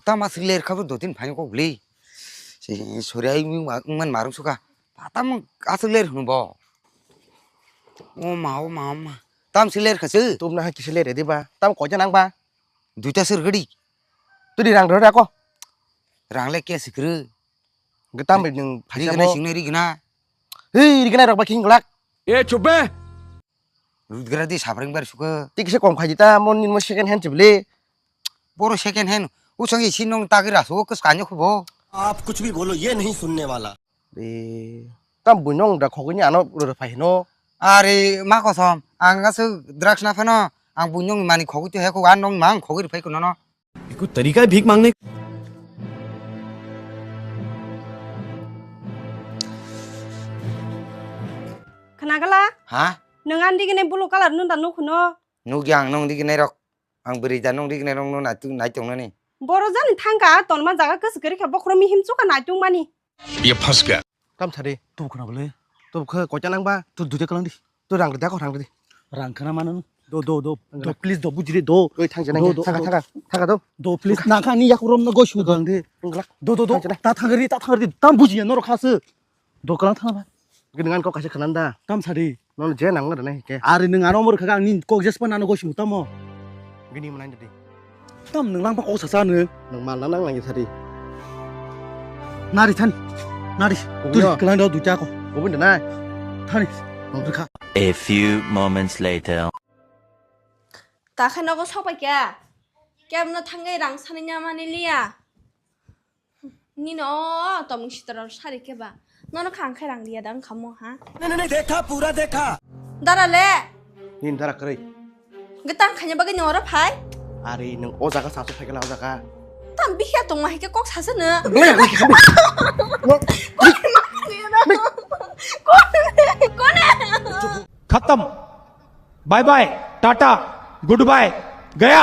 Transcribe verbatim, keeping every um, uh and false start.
Tamo aswk ler kha bo dottin phaino kok bwlwi. Sori ai wngman marung suka. Patamo aswk ler hwnwi bo. O ma, o ma, o ma. Tam si ler kha se. Tum na ha kisa ler di ba. Tam koja nang ba. Duita sir gadi. Tudi rang rw da ko. Rang le ke sikru. Ge tam ri nung phaisa rigna bo. Singna rigna. Hei, rigna rok ba king glak. E chup be. Rudgra di sabrang bar suka. Tik se kom khaji ta mon ni mo second hand chibli. Boro second hand. Usang isi nong tagi rasu ke skanyo khubo. आप कुछ भी बोलो, ये नहीं सुनने वाला। E, tam buinong da khogini ano rw phai hino. Are ma kosom, ang aswk drugs na phano, ang buinong mani khogwi to he ko, ang nong mang khogwi phai ko nono. ये कोई तरीका है भीख मांगने का? Khnagala? Ha? Nwng ani digini blue colour nung da nukhuno? Nukya ang nong diginai rok. Ang bwrwi da nong diginai rok no naitung, naitung nani. Boro jani thangka tonma jaga kwswk kwrwi kha bokhoro mihim chuka naitung mani. ये फंस गया। Tam sari. Tub khna bole. Tub khe koita nang ba? Tu dute kalang di. Tu rang rida ko rang ridi. Rang khna mano. Do, do, do. Do, please, do, bujiri, do. Oi, thang jana. Do, do, thang, do. Thang, thang, do. Do, please, na kha ni yak rom no go shu do. Thang di. Nglak. Do, do, do. Thang jana. Ta thang ri, ta thang ri. Tam buji no rokha se. Do kalang thang ba. Gini ngan ko kaisa khanan da. Tam sari. Nono je nang rwnai ke. Ari nwng ano mor khaga ni kok jes pa nano gosi utamo. Gini manai de. Tam nwng lang pa kok sasa nwng. Nwng mal nang nang sari. Nari thani. Nari. Kubui turi no. Kelang dao duita ko. Kubui de nai. Thani. Nwng rikha. A few moments later. Takhai nogo sokpai kya? Kya bwno thangwi rang sani nya mani liya? Nini o tomung sitoro sari khe ba. Nono kha ang khe rang liya da wngkha mo ha? नहीं, नहीं, नहीं, देखा, पूरा देखा। Dara le. Nini dara kwrwi. Gitang khaina bagwi ni oro phai. Ari nwng o jaga sasu phaikala o jaga. Tam bihya tongma hai khe kok sasa no. Kone? Kone? खत्म। Bye bye, tata, goodbye, गया।